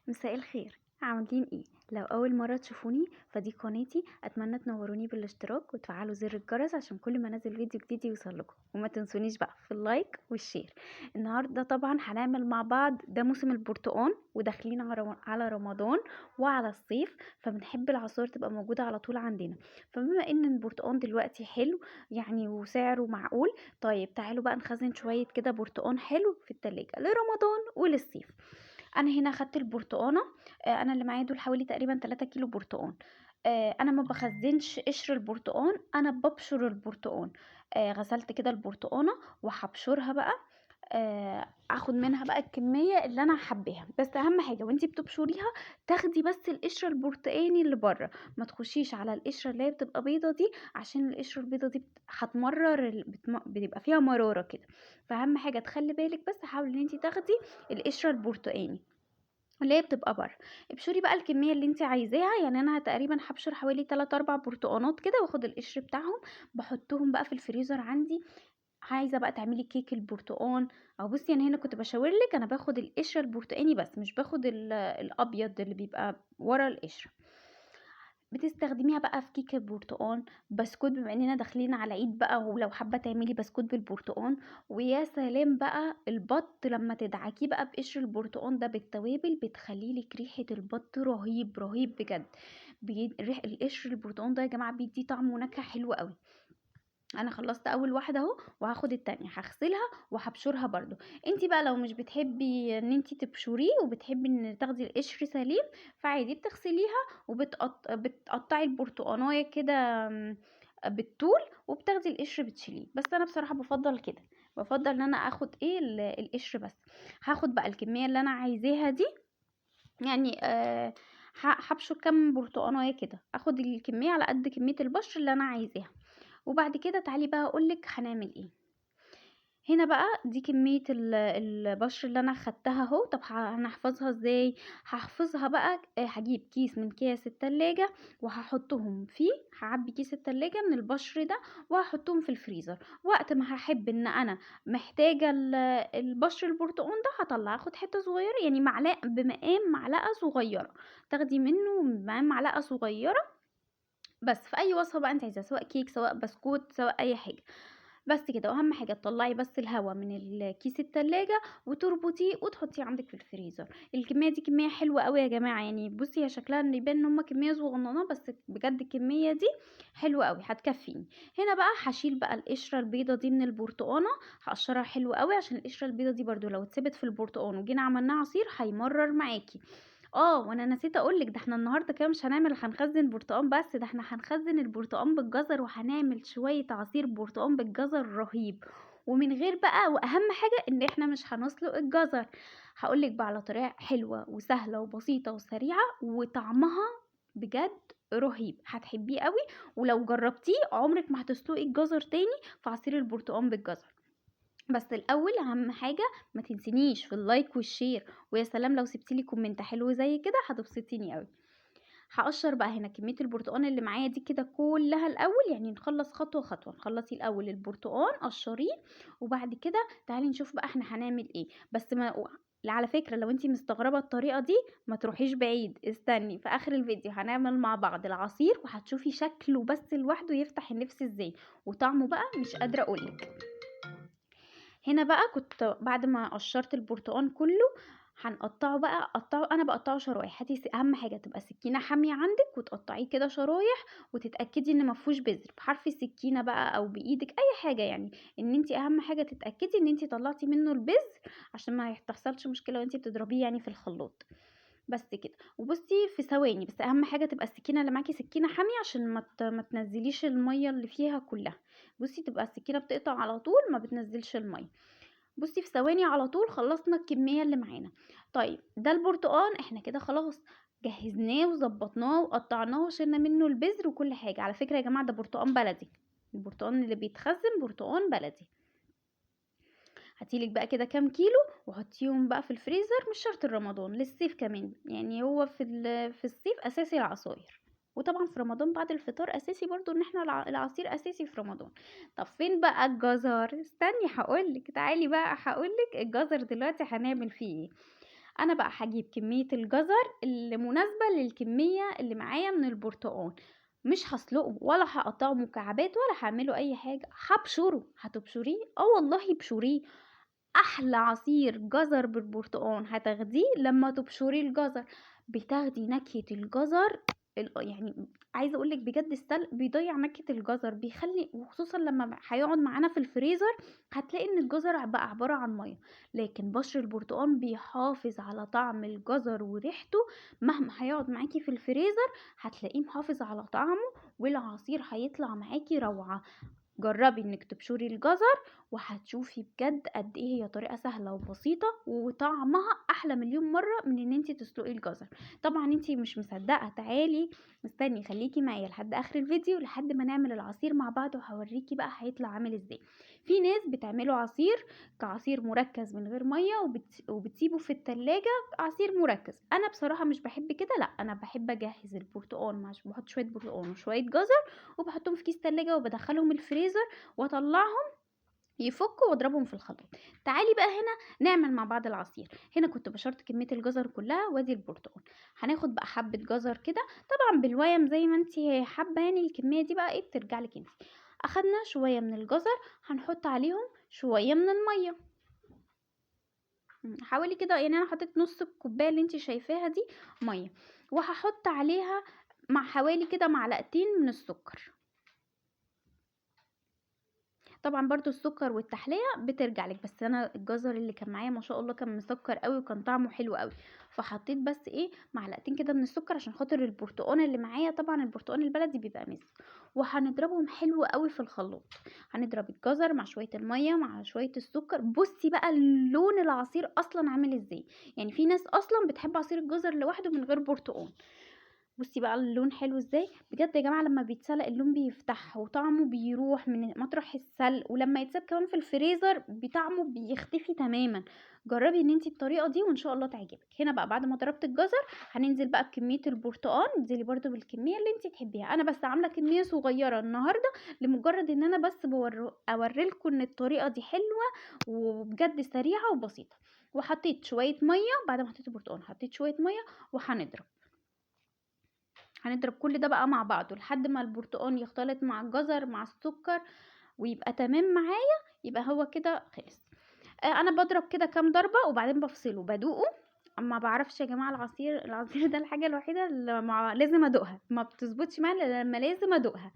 مساء الخير، عاملين ايه؟ لو اول مرة تشوفوني فدي قناتي، اتمنى تنوروني بالاشتراك وتفعلوا زر الجرس عشان كل ما انزل فيديو جديد يوصل لكم، وما تنسونيش بقى في ال like وال share. النهارده طبعا هنعمل مع بعض، ده موسم البرتقان وداخلين على رمضان وعلى الصيف، فبنحب العصائر تبقى موجودة على طول عندنا. فبما ان البرتقان دلوقتي حلو وسعره معقول، طيب تعالوا بقى نخزن شوية كده برتقان حلو في التلاجة لرمضان وللصيف. انا هنا خدت البرتقانه، انا اللي معايا دول حوالي تقريبا 3 كيلو برتقان. انا ما بخزنش قشر البرتقان، انا ببشر البرتقان. غسلت كده البرتقانه وهبشرها بقى، اخد منها بقى الكمية اللي انا حباها. بس اهم حاجة وانتي بتبشريها تاخدي بس القشرة البرتقاني اللي بره، ما تخشيش على القشرة اللي هي بتبقى بيضة دي، عشان القشرة البيضة دي هتمرر بيبقى فيها مرارة كده. فاهم حاجة تخلي بالك، بس حاولي ان انتي تاخدي القشرة البرتقاني اللي هي بتبقى بره. ابشري بقى الكمية اللي انت عايزاها، انا تقريبا هبشر حوالي 3 4 برتقانات كده، واخد القشر بتاعهم بحطهم بقى في الفريزر عندي. عايزه بقى تعملي كيك البرتقان، او بصي انا هنا كنت بشاور لك، انا باخد القشرة البرتقاني بس، مش باخد الابيض اللي بيبقى ورا القشرة. بتستخدميها بقى في كيك البرتقان، بسكوت، بما اننا داخلين على عيد بقى، ولو حابة تعملي بسكوت بالبرتقان. ويا سلام بقى البط لما تدعكيه بقى بقشر البرتقان ده بالتوابل، بتخلي لك ريحه البط رهيب رهيب بجد. ريح القشر البرتقان ده يا جماعة بيدي طعم ونكهه حلوة قوي. انا خلصت اول واحدة اهو، وهاخد التانية هغسلها وهبشرها برضو. انتي بقى لو مش بتحبي ان انتي تبشريه وبتحبي ان تاخدي القشر سليم، فعادي بتغسليها بتقطعي البرتقانايه كده بالطول، وبتاخدي القشر بتشيليه. بس انا بصراحة بفضل كده، بفضل ان انا اخد القشر بس. هاخد بقى الكمية اللي انا عايزاها دي، هبشر كام برتقانايه كده، اخد الكمية على قد كمية البشر اللي انا عايزاها. وبعد كده تعالي بقى اقولك هنعمل ايه. هنا بقى دي كمية البشر اللي انا خدتها اهو. طب هنحفظها ازاي؟ هحفظها بقى، هجيب كيس من كيس التلاجة وهحطهم فيه، هعبي كيس التلاجة من البشر ده وهحطهم في الفريزر. وقت ما هحب ان انا محتاجة البشر البرتقان ده هطلع، اخد حتة صغيرة، يعني معلقة بمقام معلقة صغيرة، تاخدي منه بمقام معلقة صغيرة بس، في اي وصفة بقى انت عايزاها، سواء كيك سواء بسكوت سواء اي حاجة بس كده. واهم حاجة تطلعي بس الهواء من الكيس التلاجة وتربطيه وتحطيه عندك في الفريزر. الكمية دي كمية حلوة قوي يا جماعة، بصي هي شكلها ان يبان ان هما كمية صغننة، بس بجد الكمية دي حلوة قوي هتكفيني. هنا بقى هشيل بقى القشرة البيضة دي من البرتقانة، هقشرها حلو قوي عشان القشرة البيضة دي برضو لو اتسابت في البرتقان وجينا عملناها عصير هيمرر معاكي. وانا نسيت اقولك، ده احنا النهارده كده مش هنخزن برتقان بس، ده احنا هنخزن البرتقان بالجزر، وهنعمل شوية عصير برتقان بالجزر رهيب. ومن غير بقى، واهم حاجة ان احنا مش هنسلق الجزر. هقولك بقى على طريقه حلوة وسهلة وبسيطة وسريعة وطعمها بجد رهيب، هتحبيه قوي، ولو جربتيه عمرك ما هتسلقي الجزر تاني في عصير البرتقان بالجزر. بس الاول اهم حاجة ما تنسينيش في ال like وال share، ويا سلام لو سبتيلي comment حلو زي كده هتبسطيني قوي. هقشر بقى هنا كمية البرتقان اللي معايا دي كده كلها الاول، نخلص خطوة خطوة، نخلصي الاول البرتقان قشريه، وبعد كده تعالي نشوف بقى احنا هنعمل ايه. بس ما على فكرة لو انتي مستغربه الطريقة دي ما تروحيش بعيد، استني في اخر الفيديو هنعمل مع بعض العصير وهتشوفي شكله بس لوحده يفتح النفس ازاي، وطعمه بقى مش قادرة اقولك. هنا بقى كنت بعد ما قشرت البرتقان كله هنقطعه بقى، قطعه، انا بقطعه شرايح. هاتي اهم حاجة تبقى سكينة حامية عندك وتقطعيه كده شرايح، وتتاكدي ان ما فيهوش بذر بحرف السكينة بقى او بايدك اي حاجة، ان انتي اهم حاجة تتاكدي ان انتي طلعتي منه البذر عشان ما تحصلش مشكلة وانتي بتضربيه في الخلاط. بس كده. وبصي في ثواني بس، اهم حاجة تبقى السكينة اللي معاكي سكينة حامية عشان ما تنزليش المية اللي فيها كلها. بصي تبقى السكينة بتقطع على طول، ما بتنزلش المية. بصي في ثواني على طول خلصنا الكمية اللي معانا. طيب ده البرتقان احنا كده خلاص جهزناه وظبطناه وقطعناه وشلنا منه البذر وكل حاجة. على فكرة يا جماعة ده برتقان بلدي، البرتقان اللي بيتخزن برتقان بلدي. هاتيلك بقى كده كام كيلو وحطيهم بقى في الفريزر، مش شرط رمضان، للصيف كمان، هو في الصيف اساسي العصاير، وطبعا في رمضان بعد الفطار اساسي برضو ان احنا العصير اساسي في رمضان. طب فين بقى الجزر؟ استني هقولك، تعالي بقى هقولك الجزر دلوقتي هنعمل فيه ايه. انا بقى هجيب كمية الجزر اللي مناسبة للكميه اللي معايا من البرتقال، مش هسلقه ولا هقطعه مكعبات ولا هعمله اي حاجة، هبشره. هتبشريه؟ اه والله ابشريه، احلى عصير جزر بالبرتقال هتاخديه لما تبشري الجزر، بتاخدي نكهة الجزر يعني عايزه اقولك بجد السلق بيضيع نكهة الجزر، بيخلي، وخصوصا لما هيقعد معانا في الفريزر هتلاقي ان الجزر بقى عبارة عن مية، لكن بشر البرتقال بيحافظ على طعم الجزر وريحته مهما هيقعد معاكي في الفريزر هتلاقيه محافظ على طعمه، والعصير هيطلع معاكي روعه. جربي انك تبشري الجزر وهتشوفي بجد قد ايه هي طريقه سهلة وبسيطة وطعمها احلى مليون مرة من ان انتي تسلقي الجزر. طبعا انتي مش مصدقه، تعالي مستني، خليكي معايا لحد اخر الفيديو لحد ما نعمل العصير مع بعض وهوريكي بقى هيطلع عامل ازاي. في ناس بتعمله عصير كعصير مركز من غير مية وبتسيبه في التلاجة عصير مركز. انا بصراحة مش بحب كده، لا انا بحب اجهز البرتقال مع بحط شوية برتقال وشوية جزر وبحطهم في كيس تلاجة وبدخلهم الفريزر واطلعهم يفكوا واضربهم في الخلاط. تعالي بقى هنا نعمل مع بعض العصير. هنا كنت بشرت كمية الجزر كلها وادي البرتقال. هناخد بقى حبه جزر كده، طبعا بالويم زي ما انتي حابة، يعني الكمية دي بقى ايه بترجع لك انتي. اخدنا شوية من الجزر هنحط عليهم شوية من المية، حوالي كده، يعني انا حطيت نص الكوباية اللي انتي شايفاها دي مية، وهحط عليها مع حوالي كده معلقتين من السكر. طبعا برضو السكر والتحلية بترجع لك، بس انا الجزر اللي كان معايا ما شاء الله كان مسكر قوي وكان طعمه حلو قوي، فحطيت بس ايه معلقتين كده من السكر عشان خاطر البرتقان اللي معايا، طبعا البرتقان البلدي بيبقى مزز. وهنضربهم حلو قوي في الخلاط، هنضرب الجزر مع شوية المية مع شوية السكر. بصي بقى لون العصير اصلا عامل ازاي، يعني في ناس اصلا بتحب عصير الجزر لوحده من غير برتقان. بصي بقى اللون حلو ازاي بجد يا جماعة، لما بيتسلق اللون بيفتح وطعمه بيروح من مطرح السلق، ولما يتساب كمان في الفريزر بطعمه بيختفي تماما. جربي ان انتي الطريقة دي وان شاء الله تعجبك. هنا بقى بعد ما ضربت الجزر هننزل بقى بكمية البرتقال، انزلي برده بالكمية اللي انتي تحبيها. انا بس عامله كمية صغيرة النهارده لمجرد ان انا بس اوريلكم ان الطريقة دي حلوة وبجد سريعة وبسيطة. وحطيت شوية مية بعد ما حطيت البرتقال، حطيت شوية مية وهنضرب، هنضرب كل ده بقى مع بعضه لحد ما البرتقال يختلط مع الجزر مع السكر ويبقى تمام معايا، يبقى هو كده خلص. انا بضرب كده كام ضربه وبعدين بفصله بدوقه. ما بعرفش يا جماعة العصير ده الحاجة الوحيدة اللي لازم ادوقها، ما بتظبطش معايا لما لازم ادوقها.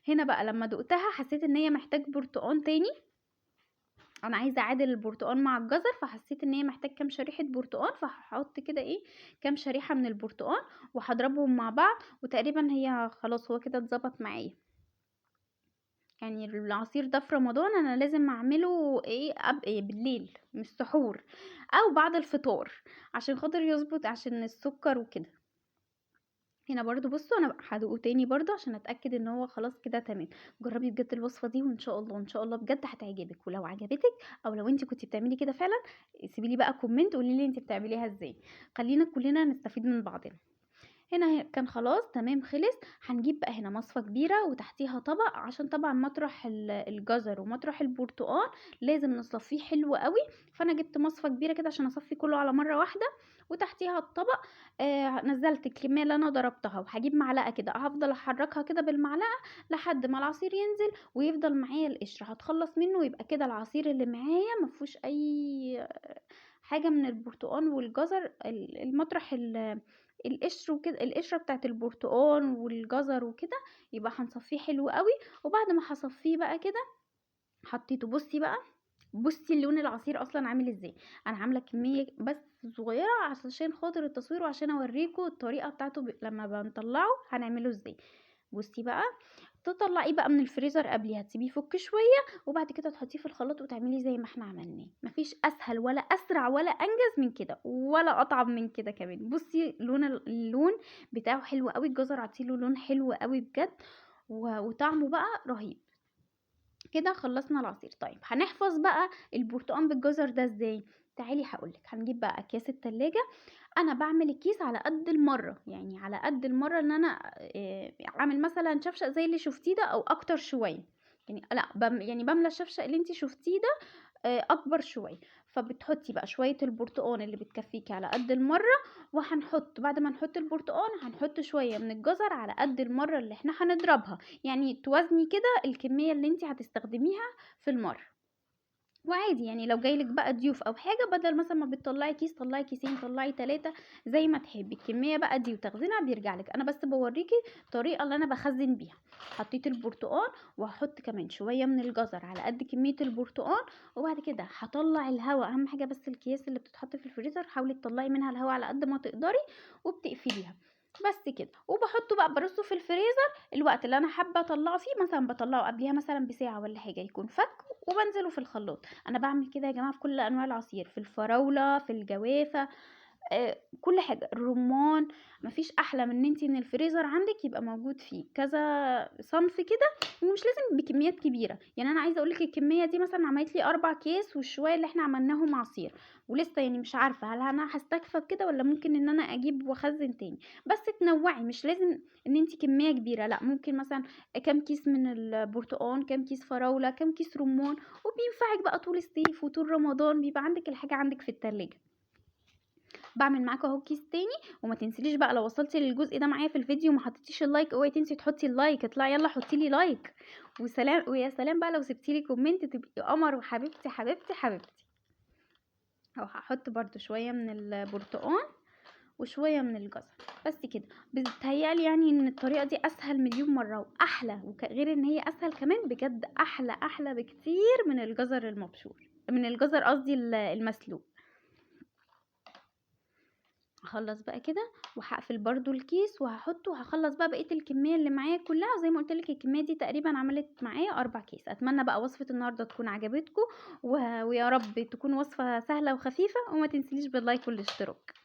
هنا بقى لما دقتها حسيت ان هي محتاج برتقان تاني، انا عايزه اعادل البرتقان مع الجزر، فحسيت ان هي محتاج كام شريحة برتقان، فهحط كده ايه كام شريحة من البرتقان وهضربهم مع بعض، وتقريبا هي خلاص هو كده اتظبط معايا. يعني العصير ده في رمضان انا لازم اعمله ايه إيه بالليل مش سحور او بعد الفطار عشان خاطر يظبط، عشان السكر وكده. هنا برضو بصوا انا هدوقه تاني برضو عشان اتاكد ان هو خلاص كده تمام. جربي بجد الوصفة دي وان شاء الله ان شاء الله بجد هتعجبك. ولو عجبتك او لو انت كنتي بتعملي كده فعلا سيبي لي بقى comment قولي لي انت بتعمليها ازاي، خلينا كلنا نستفيد من بعضنا. هنا كان خلاص تمام خلص. هنجيب بقى هنا مصفى كبيرة وتحتيها طبق، عشان طبعا مطرح الجزر ومطرح البرتقال لازم نصفيه حلو قوي، فانا جبت مصفى كبيرة كده عشان اصفي كله على مرة واحدة، وتحتيها الطبق. نزلت الكمية اللي انا ضربتها، وهجيب معلقه كده هفضل احركها كده بالمعلقه لحد ما العصير ينزل ويفضل معايا القشر، هتخلص منه ويبقى كده العصير اللي معايا مفيهوش اي حاجة من البرتقال والجزر، المطرح القشر وكده، القشرة بتاعت البرتقال والجزر وكده، يبقى هنصفيه حلو قوي. وبعد ما هصفيه بقى كده حطيته، بصي بقى بصي اللون العصير اصلا عامل ازاي. انا عامله كمية بس صغيرة عشان خاطر التصوير وعشان اوريكم الطريقة بتاعته لما بنطلعه هنعمله ازاي. بصي بقى تطلعيه بقى من الفريزر قبليها، تسيبيه يفك شوية وبعد كده تحطيه في الخلاط وتعملي زي ما احنا عملناه. مفيش اسهل ولا اسرع ولا انجز من كده ولا اطعم من كده كمان. بصي لون اللون بتاعه حلو قوي، الجزر عطيله لون حلو قوي بجد، وطعمه بقى رهيب. كده خلصنا العصير. طيب هنحفظ بقى البرتقال بالجزر ده ازاي؟ تعالي هقولك. هنجيب بقى اكياس التلاجة. انا بعمل الكيس على قد المرة، يعني على قد المرة ان انا اعمل مثلا شفشق زي اللي شفتيه ده او اكتر شوية، يعني لا يعني بملى الشفشق اللي انتي شفتيه ده أكبر شوية. فبتحطي بقى شوية البرتقان اللي بتكفيكِ على قد المَرّة، وهنحط بعد ما نحط البرتقان هنحط شوية من الجزر على قد المَرّة اللي إحنا هنضربها، يعني توازني كده الكمية اللي أنتِ هتستخدميها في المَرّة. وعادي يعني لو جايلِك بقى ضيوف أو حاجة، بدل مثلًا ما بتطلّعي كيس طلّعي كيسين، طلّعي 3 زي ما تحبي. الكمية بقى دي وتخزينها بيرجع لِك، أنا بس باوريكِ الطريقة اللي أنا باخزّن بيها. حطيت البرتقان وهاحط كمان شوية من الجزر على قد كمية البرتقان، وبعد كده هاطلّع الهوا، أهم حاجة بس الأكياس اللي بتتحط في الفريزر حاولي تطلّعي منها الهوا على قد ما تقدري وبتقفليها، بس كده. وباحطه بقى بارصه في الفريزر الوقت اللي أنا حابة أطلّعه فيه، مثلًا باطلّعه قبليها مثلًا بساعة والّا حاجة يكون فَك، وبانزله في الخلاط. أنا باعمل كده يا جماعة في كل أنواع العصير، في الفراولة، في الجوافة، كل حاجة، الرمان، ما فيش أحلى من إن أنتِ إن الفريزر عندِك يبقى موجود فيه كذا صنف كده، ومش لازم بكميات كبيرة. يعني أنا عايزة أقول لِك الكمية دي مثلًا عملت لي 4 أكياس والشوية اللي إحنا عملناهم عصير، ولسه يعني مش عارفة هل أنا هاستكفى بكده والّا ممكن إن أنا أجيب وأخزن تاني. بس تنوّعي، مش لازم إن أنتِ كمية كبيرة، لأ ممكن مثلًا كام كيس من البرتقان، كام كيس فراولة، كام كيس رمان، وبينفعِك بقى طول الصيف وطول رمضان، بيبقى عندِك الحاجة عندِك في التلاجة. باعمل معاكم أهو كيس تاني. وما تنسليش بقى لو وصلتِ للجزء ده معايا في الفيديو وما حطيتيش ال like، اوعي تنسي تحطي ال like، اطلعي يالّا حطي لي like، وسلام ويا سلام بقى لو سبتي لي comment تبقي قمر وحبيبتي حبيبتي حبيبتي. أهو هاحط برضه شوية من البرتقان وشوية من الجزر، بس كده. بيتهيأ لي يعني إن الطريقة دي أسهل مليون مرة وأحلى، غير إن هي أسهل كمان بجد أحلى، أحلى بكتير من الجزر المبشور، من الجزر قصدي المسلوق. هخلص بقى كده وهقفل برضو الكيس وهحطه، وهخلص بقى بقية الكمية اللي معايا كلها. زي ما قلت لك الكمية دي تقريبا عملت معايا 4 كيس. اتمنى بقى وصفة النهاردة تكون عجبتكم، ويا رب تكون وصفة سهلة وخفيفة، وما تنسليش بال like والاشتراك.